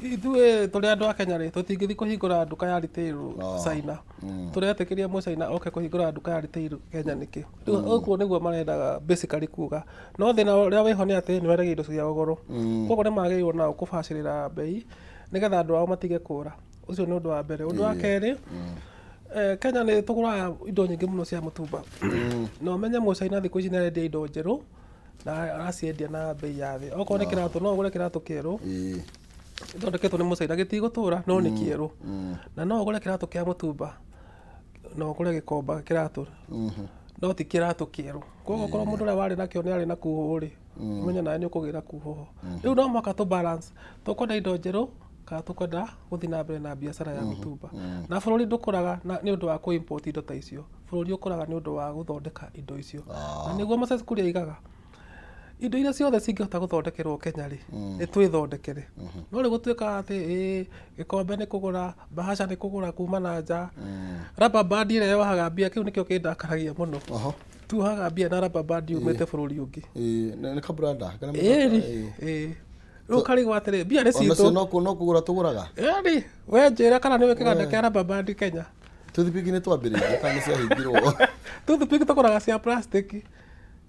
ithuĩ tũrĩ andũ a Kenya rĩ, tũtingĩthiĩ kũhingũra nduka ya retail China, tũretĩkĩria mũcaina oke kũhingũra nduka ya retail Kenya nĩkĩ? Rĩu ũguo nĩguo marendaga basically kuga, no thĩna ũrĩa wĩho nĩ atĩ nĩ wendagia indo cia goro, koguo nĩ magĩrĩirwo nao kũbacĩrĩra mbei nĩgetha andũ ao matige kũra. Ũcio nĩ ũndũ wa mbere. Ũndũ wa kerĩ, Kenya nĩ tũgũraga indo nyingĩ mũno cia mũtumba, na ũmenye mũcaina thikũ ici nĩ arendia indo njerũ na araciendia na bei ya thĩ. Okorwo nĩ kĩratũ, no ũgũre kĩratũ kĩerũ gĩthondeketwo nĩ mũcaina, gĩtigũtũra no nĩ kĩerũ, na no ũgũre kĩratũ kĩa mũtumba, no ũgũre gĩkomba kĩratũ no ti kĩratũ kĩerũ. Koguo okorwo mũndũ ũrĩa warĩ nakĩo nĩ arĩ na kuhũ rĩ, ũmenye nawe nĩ ũkũgĩra kuhũ ho. Rĩu no mũhaka tũ balance, tũkwenda indo njerũ kana tũkwenda gũthiĩ na mbere na biacara ya mĩtumba? Na bũrũri ndũkũraga nĩ ũndũ wa kũ import indo ta icio, bũrũri ũkũraga nĩ ũndũ wa gũthondeka indo icio. Na nĩguo Moses Kuria aigaga indo iria ciothe cingĩhota gũthondekerwo Kenya rĩ, nĩ twĩthondekere. No rĩu gũtuĩka atĩ ĩĩ gĩkombe nĩ kũgũra, bahasha nĩ kũgũra kuma na nja, rubber band ĩrĩa yohaga mbia, kĩu nĩkĩo kĩndakaragia mũno. Tuohaga mbia na rubber band yumĩte bũrũri ũngĩ. Ĩĩ, nĩ kabranda kana ĩni ĩĩ, rĩu ũkarigwo atĩrĩ, mbia nĩ onacio citũ. No kũgũra tũgũraga. Ĩni we njĩra kana nĩ kĩganda kĩa rubber band Kenya. Tũthibiki nĩ twambĩrĩirie kana nĩ ciahingirwo? Toothpick tũgũraga cia plastic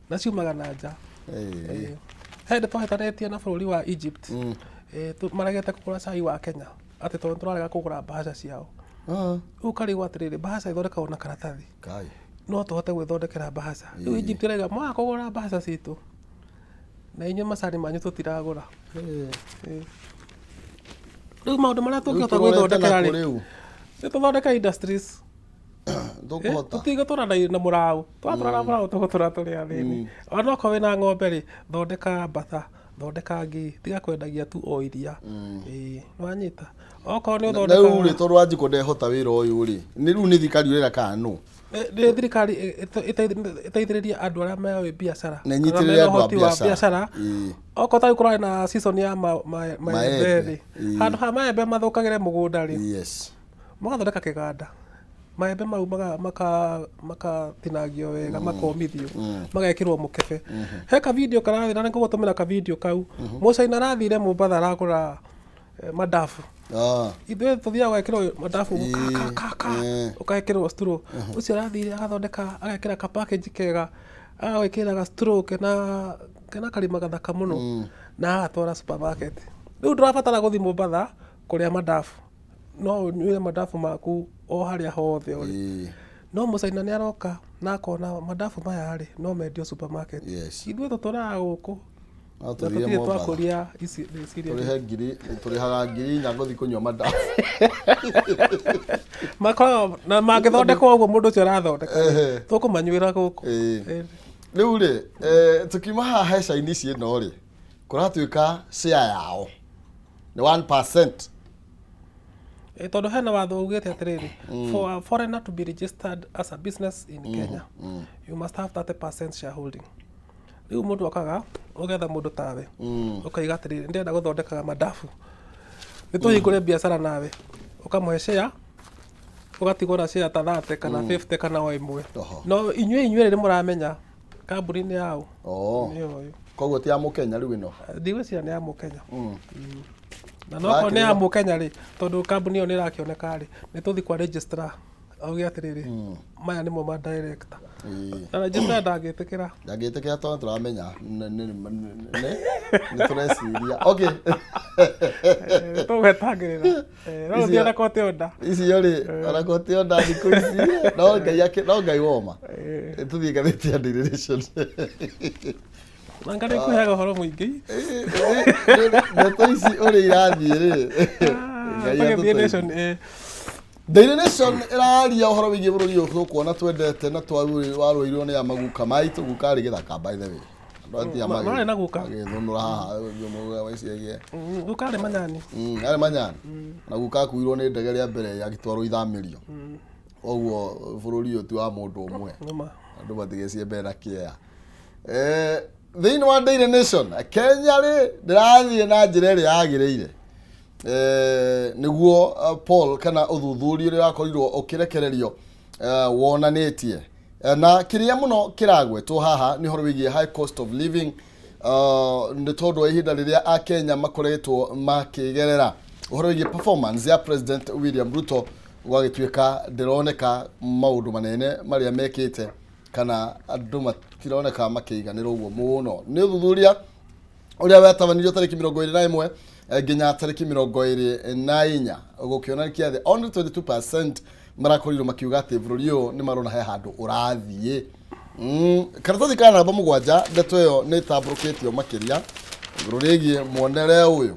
na ciumaga na nja. Ĩĩ. He hĩndĩ twahĩtanĩtie na bũrũri wa Egypt. Maregete kũgũra cai wa Kenya atĩ tondũ tũrarega kũgũra bahasha ciao. Rĩu ũkarigwo atĩrĩrĩ, bahasha ĩthondekagwo na karatathi. Kai. No tũhote gwĩthondekera bahasha. Rĩu Egypt ĩraiga mwaga kũgũra bahasha citũ na inyuĩ macani manyu tũtiragũra. Ĩĩ. Rĩu maũndũ marĩa Rĩu tũngĩhota tũrorete gwĩthondekera nakũ rĩ, rĩu? Nĩ tũthondeke industries. Tũkũhota? Tũtigũtũra na mũraũ, twatũra na mũraũ tũgũtũra tũrĩ athĩni. Ona okorwo wĩna ng'ombe rĩ, thondeka mbata, thondeka ngii, tiga kwendagia tu o iria. Ĩĩ, nĩwanyita? Okorwo nĩ Na rĩu rĩ, ũthondekaga tondũ Wanjikũ ndehota wĩra ũyũ rĩ, nĩ rĩu nĩ thirikari ũrera kana nũ? Nĩ thirikari ĩteithĩrĩrie andũ arĩa moĩ biacara Na kana ĩnyitĩrĩre mena andũ a ũhoti wa biacara. biacara. Okorwo ta rĩu kũrarĩ na season ya maembe Maembe, rĩ, handũ ha maembe mathũkagĩre mũgũnda rĩ, magathondeka kĩganda, maembe mau makatinangio wega, makomithio, magekĩrwo mũkebe. He ka video karathiĩ na nĩngũgũtũmĩra ka video kau. Mũcaina arathire Mombatha aragũra madafu. Ithuĩ tũthiaga ũgekĩrwo madafu ka ka ka, ũgekĩrwo straw. Ũcio arathire agathondeka, agekĩra ka package kega. Agagwĩkĩrĩra ga straw kena karima gathaka mũno na agatwara supermarket. Rĩu ndũrabatara gũthiĩ Mombatha kũrĩa mandabu, no ũnyuĩre mandabu maku o harĩa hothe ũrĩ. No mũcaina nĩ aroka na akona mandabu maya rĩ, no mendio supermarket. Ithuĩ tũtũraga gũkũ No na tũthiĩ tũtirĩ Mombatha. twakũria ici meciria. Tũrĩhe ngiri, tũrĩhaga 4,000 gũthiĩ kũnyua mandabu. Makoragwo na mangĩthondekwo ũguo mũndũ ũcio arathondeka, tũkũmanyuĩra gũkũ. Rĩu rĩ, tũkiuma haha he Chinese ĩno rĩ, kũratuĩka share yao nĩ 1%. Tondũ hena watho ugĩte atĩrĩrĩ, for a foreigner to be registered as a business in Kenya, you must have 30% shareholding. Rĩu mũndũ okaga ũgetha mũndũ tawe, ũkaiga atĩrĩrĩ, ndĩrenda gũthondekaga mandabu, nĩ tũhingũre biacara nawe, ũkamũhe share, ũgatigwo na share ta 30 kana 50 kana o ĩmwe. No inyuĩ nĩ mũramenya kambuni nĩ yao. Nĩ ũyũ. Koguo ti ya mũkenya rĩu ĩno? Ndigwĩciria nĩ ya mũkenya. Na no korwo nĩ ya mũkenya rĩ, tondũ kambuni ĩyo nĩ ĩrakĩoneka rĩ, nĩ tũthiĩ kwa registrar auge atĩrĩrĩ, maya nĩmo ma director. Na registrar ndangĩtĩkĩra. Ndangĩtĩkĩra tondũ tũramenya nĩ tũreciria. Okay. Tũgwetangĩrĩra. No ũthiĩ ona kote onda. Icio rĩ, ona kote onda thikũ ici, no Ngai akĩ, no Ngai woma. Tũthiĩ ngathĩti ya Daily Nation. Na ngarĩ kũheaga ũhoro mũingĩ. Ndeto ici ũrĩa irathiĩ rĩ. Ngai Tũgĩthiĩ atũteithie. Nation. Daily Nation ĩraria ũhoro wĩgiĩ bũrũri ũyũ tũkuona twendete na twarũirwo nĩ amaguka maitũ. Guka arĩ gĩthaka, by the way. Andũ atia Marĩ na guka? Magĩthũnũra haha ũguo waiciagie. Guka arĩ manyani. Arĩ manyani. Na guka akuirwo nĩ ndege rĩa mbere agĩtwarwo ithamĩrio. Koguo bũrũri ũyũ ti wa mũndũ ũmwe. Nĩma. Andũ matigecie mbere na kĩea. Thĩinĩ wa Daily Nation, Kenya rĩ ndĩrathiĩ na njĩra ĩrĩa yagĩrĩire. Nĩguo poll kana ũthuthuria ũrĩa ũrakorirwo ũkĩrekererio wonanĩtie. Na kĩrĩa mũno kĩragwetwo haha nĩ ũhoro wĩgiĩ high cost of living, nĩ tondũ wa ihinda rĩrĩa Akenya makoretwo makĩgerera. Ũhoro wĩgiĩ performance ya President William Ruto gwagĩtuĩka ndĩroneka maũndũ manene marĩa mekĩte, kana andũ matironeka makĩiganĩra ũguo mũno. Nĩ ũthuthuria ũrĩa wetabanirio tarĩki 21 nginya tarĩki 24, gũkĩonania atĩ only 22% marakorirwo makiuga atĩ bũrũri ũyũ nĩ marona he handũ ũrathiĩ. Karatathi ka namba 7, ndeto ĩyo nĩ ĩtambũrũkĩtio makĩria igũrũ rĩgiĩ muonere ũyũ.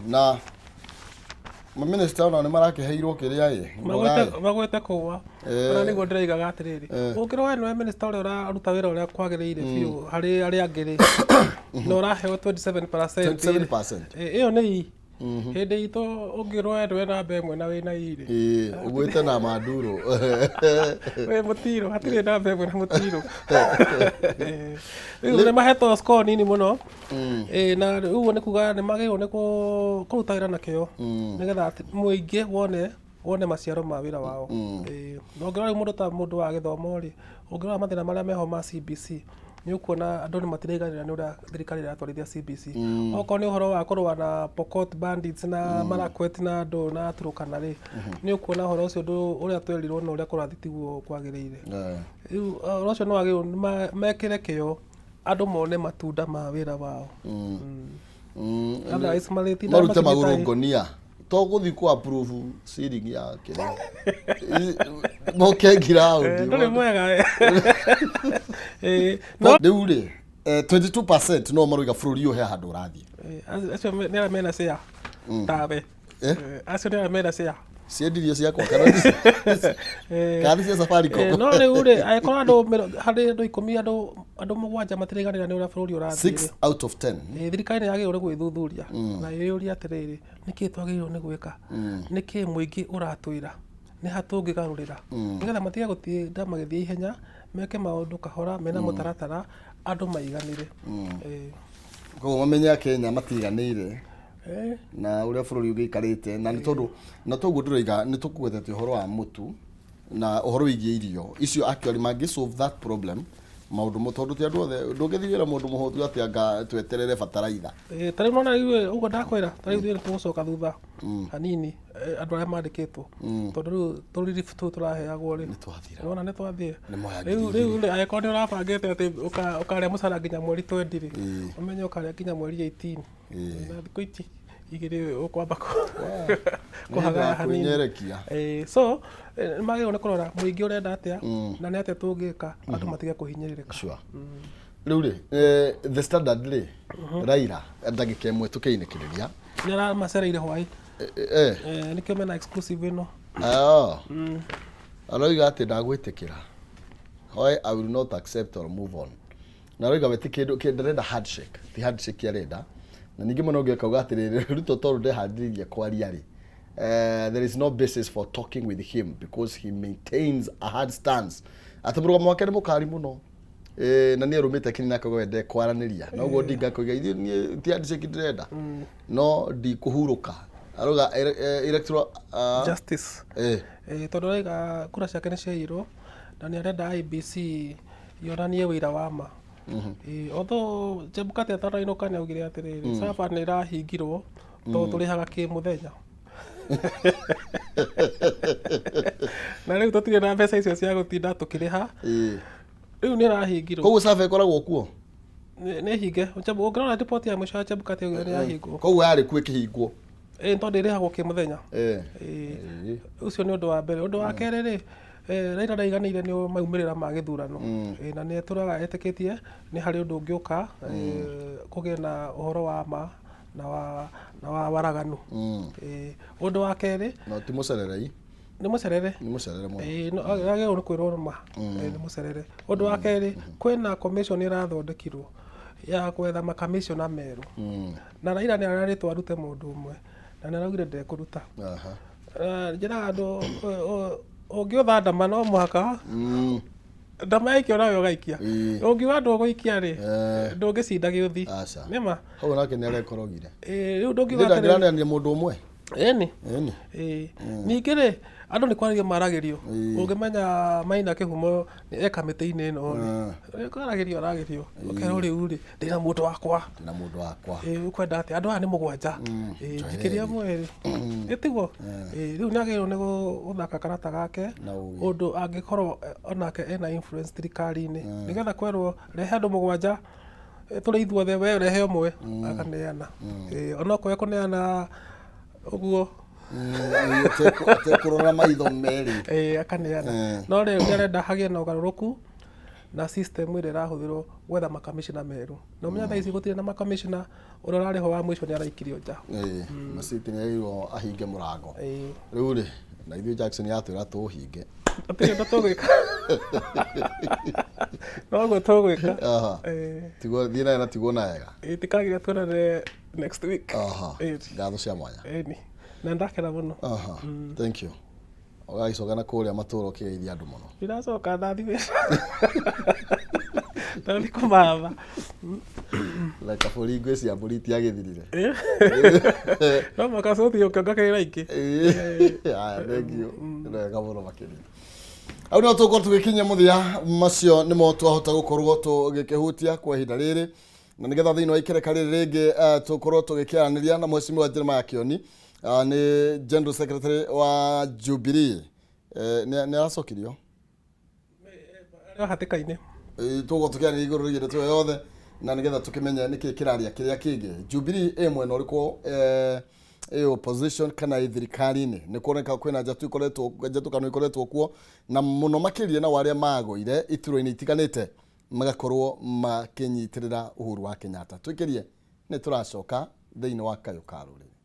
Na maminista onao nĩ marakĩheirwo kĩrĩa ĩ Magwete kũa. Ona nĩguo ndĩraigaga atĩrĩrĩ, ũngĩrwo we nĩwe minister ũrĩa ũraruta wĩra ũrĩa kwagĩrĩire biũ harĩ arĩa angĩ rĩ, na ũraheo 27%. 27%. Ĩyo nĩ i hĩndĩ itũ ũngĩrwo we nĩwe namba ĩmwe na wĩna irĩ. Ũgwĩte na manduro. Wĩ mũtirũ, hatirĩ namba ĩmwe na mũtirũ. Rĩu nĩ mahetwo score nini mũno. Na ũguo nĩ kuga nĩ magĩrĩirwo nĩ kũruta wĩra na kĩo nĩgetha mũingĩ wone maciaro ma wĩra wao. Na ũngĩrora rĩu mũndũ ta mũndũ wa gĩthomo rĩ, ũngĩrora mathĩna marĩa meho ma CBC, nĩ ũkuona andũ nĩ matiraiganĩra nĩ ũrĩa thirikari ĩratwarithia CBC. Okorwo nĩ ũhoro wa kũrũa na Pokot bandits na Marakwet na andũ na Turkana rĩ, nĩ ũkuona ũhoro ũcio ũrĩa twerirwo na ũrĩa kũrathiĩ tiguo kwagĩrĩire. Rĩu ũhoro ũcio nĩ wagĩrĩirwo mekĩre kĩo andũ mone matunda ma wĩra wao. Otherwise marĩtinda Marute makĩnyita magũrũ ngonia to gũthiĩ ku approve ceiling ya kĩrĩa moke ground. Ndũrĩ mwega we. No Rĩu rĩ, 22% no maroiga bũrũri ũyũ he handũ ũrathiĩ. Acio nĩ arĩa mena share tawe. Acio nĩ arĩa mena share. Ciendirio ciakwa kana kana cia Safaricom? No rĩu rĩ, angĩkorwo andũ harĩ andũ 10, andũ 7 matiraiganĩra nĩ ũrĩa bũrũri ũrathiĩ 6 rĩ. out of 10. Thirikari nĩ yagĩrĩirwo nĩ gwĩthuthuria na ĩyũrie atĩrĩrĩ, nĩkĩĩ twagĩrĩirwo nĩ gwĩka, nĩkĩĩ mũingĩ ũratwĩra, nĩ ha tũngĩgarũrĩra nĩgetha matige gũtinda magĩthiĩ ihenya, meke maũndũ kahora mena mũtaratara, andũ maiganĩre. Koguo mamenye Akenya matiganĩire na ũrĩa bũrũri ũgĩikarĩte, na nĩ tondũ na toguo ndĩroiga nĩ tũkũgwetete ũhoro wa mũtu na ũhoro wĩgiĩ irio icio, actually mangĩ solve that problem. Maũndũ mo tondũ ti andũ othe ndũngĩthiĩ wĩra mũndũ mũhũtu atĩ anga tweterere bataraitha. Ta rĩu nona rĩu ũguo ndakwĩra, ta rĩu ithuĩ nĩ tũgũcoka thutha hanini, andũ arĩa mandĩkĩtwo, tondũ rĩu tũriribu tũu tũraheagwo rĩ, Nĩ twathira. Nĩwona nĩ twathiĩ. Nĩ moya Rĩu 2000. rĩu rĩ, angĩkorwo nĩ ũrabangĩte atĩ ũkarĩa mũcara nginya mweri 20 rĩ, ũmenye ũkarĩa nginya mweri 18. Na thikũ ici igĩrĩ ũkwamba kũhagaya hanini. Kwĩnyerekia. So nĩ magĩrĩirwo nĩ kũrora mũingĩ ũrenda atĩa na nĩ atĩa tũngĩka andũ matige kũhinyĩrĩrĩka. Sure. Rĩu rĩ, The Standard rĩ, Raila ndagĩka ĩmwe tũkĩinĩkĩrĩria. Nĩ aramacereire hwaĩ. Nĩkĩo mena exclusive ĩno. Ah. Aroiga atĩ ndagwĩtĩkĩra. Why I will not accept or move on. Na aroiga we ti kĩndũ kĩ ndarenda handshake, ti handshake arenda. Na ningĩ mwena ũngĩ akauga atĩrĩrĩ, Ruto tondũ ndeharĩrĩirie kwaria rĩ, there is no basis for talking with him because he maintains a hard stance. Atĩ mũrũgamo wake nĩ mũkari mũno. Na nĩ arũmĩte kĩnini akauga we ndekwaranĩria. Na ũguo Odinga akauga ithuĩ niĩ ti handshake ndĩrenda. No ndikũhurũka. Arauga electoral Justice. Tondũ arauga kura ciake nĩ ciaiyirwo na nĩ arenda IEBC yonanie ũira wa ma. Although Chebukati atanainũka nĩ augire atĩrĩrĩ, server nĩ ĩrahingirwo tondũ tũrĩhaga kĩmũthenya. Na rĩu tũtirĩ na mbeca icio cia gũtinda tũkĩrĩha. Rĩu nĩ ĩrahingirwo. Koguo server ĩkoragwo kuo? Nĩ hinge. Ũngĩrora riboti ya mũico ya Chebukati augire nĩ yahingwo. Koguo yarĩ kuo ĩkĩhingwo? Ĩĩ, tondũ ĩrĩhagwo kĩmũthenya. Ĩĩ. Ũcio nĩ ũndũ wa mbere. Ũndũ wa kerĩ rĩ, Raila ndaiganĩire nĩ maumĩrĩra ma gĩthurano. Na nĩ atũraga etĩkĩtie nĩ harĩ ũndũ ũngĩũka, kũgĩe na ũhoro wa ma na wa waraganu. Ũndũ wa kerĩ, No ti mũcererei. Nĩ mũcerere. Nĩ mũcerere mũno. Ĩĩ, no agĩrĩirwo nĩ kwĩrwo ma. Nĩ mũcerere. Ũndũ wa kerĩ, kwĩna commission ĩrathondekirwo ya gwetha makamishona merũ. Na Raila nĩ arerĩtwo arute mũndũ ũmwe na nĩ araugire ndekũruta. Njĩraga andũ, ũngĩũtha ndama no mũhaka ndama yaikio nawe ũgaikia. Ũngiuga ndũgũikia rĩ, ndũngĩcinda gĩũthi. Aca. Nĩma? Hau nake nĩ arekorogire. Rĩu ndũngiuga atĩrĩrĩ. Ndangĩranania mũndũ ũmwe. Ĩni. Ĩni. Ningĩ rĩ, andũ nĩ kwarĩrio maragĩrio. Ũngĩmenya Maina Kĩhumo e kamĩtĩ-inĩ ĩno rĩ, kwaragĩrio aragĩrio. Ũkerwo rĩu rĩ, ndĩna mũndũ wakwa. Ndĩna mũndũ wakwa. Ũkwenda atĩa? Andũ aya nĩ mũgwanja. Njikĩria mweri. Ĩtiguo? Rĩu nĩ agĩrĩirwo nĩ gũthaka karata gake ũndũ angĩkorwo onake ena influence thirikari-inĩ. Nĩgetha kwerwo rehe andũ mũgwanja tũrĩ ithuothe, we rehe ũmwe, akaneana. Onokorwo ekũneana ũguo atekũrora maitho merĩ. Akaneana. No rĩu nĩ arenda hagĩe na ũgarũrũku na system ĩrĩa ĩrahũthĩrwo gwetha makamishna merũ. Na ũmenye thaa ici gũtirĩ na makamishna, ũrĩa ũrarĩ ho wa mũico nĩ araikirio nja. Maciti nĩ erĩirwo ahinge mũrango. Rĩu rĩ, na ithuĩ Jackson yatwĩra tũũhinge. Hatirĩ ũndũ tũgwĩka. Noguo tũgwĩka. Tigwo thiĩ nayo na tigwo na wega. Tikagira tuonane next week. Ngatho cia mwanya. Ĩni. Na ndakena mũno. Thank you. Ũgagĩcoka na kũrĩa matũra ũkĩgeithia andũ mũno. Ndiracoka, ndathi wĩra. Ndathi kũmatha. Na kabũri ngwĩcia mbũri itiagĩthirire. No mũhaka cũthi ũkĩongagĩrĩra ingĩ. Haya, thank you. Nĩ wega mũno makĩria. Hau no tũkorwo tũgĩkinyia mũthia, macio nĩmo twahota gũkorwo tũgĩkĩhutia kwa ihinda rĩrĩ, na nĩgetha thĩinĩ wa ikereka rĩrĩ rĩngĩ tũkorwo tũgĩkĩaranĩria na Mheshimiwa Jeremiah Kioni, nĩ General Secretary wa Jubilee. Nĩ aracokirio Arĩ hatĩka-inĩ. Tũgũkorwo tũkĩaranĩria igũrũ rĩgiĩ ndeto ĩyo yothe na nĩgetha tũkĩmenye nĩkĩ kĩraria kĩrĩa kĩngĩ. Jubilee ĩ mwena ũrĩkũ, ĩ opposition kana ĩ thirikari-inĩ? Nĩ kuoneka kwĩna njatũ ikoretwo, njatũkano ikoretwo kuo na mũno makĩria nao arĩa magũire iturwa-inĩ itiganĩte magakorwo makĩnyitĩrĩra Uhuru wa Kenyatta. Tũikĩrie nĩ tũracoka thĩinĩ wa Kayũ ka Rũrĩrĩ.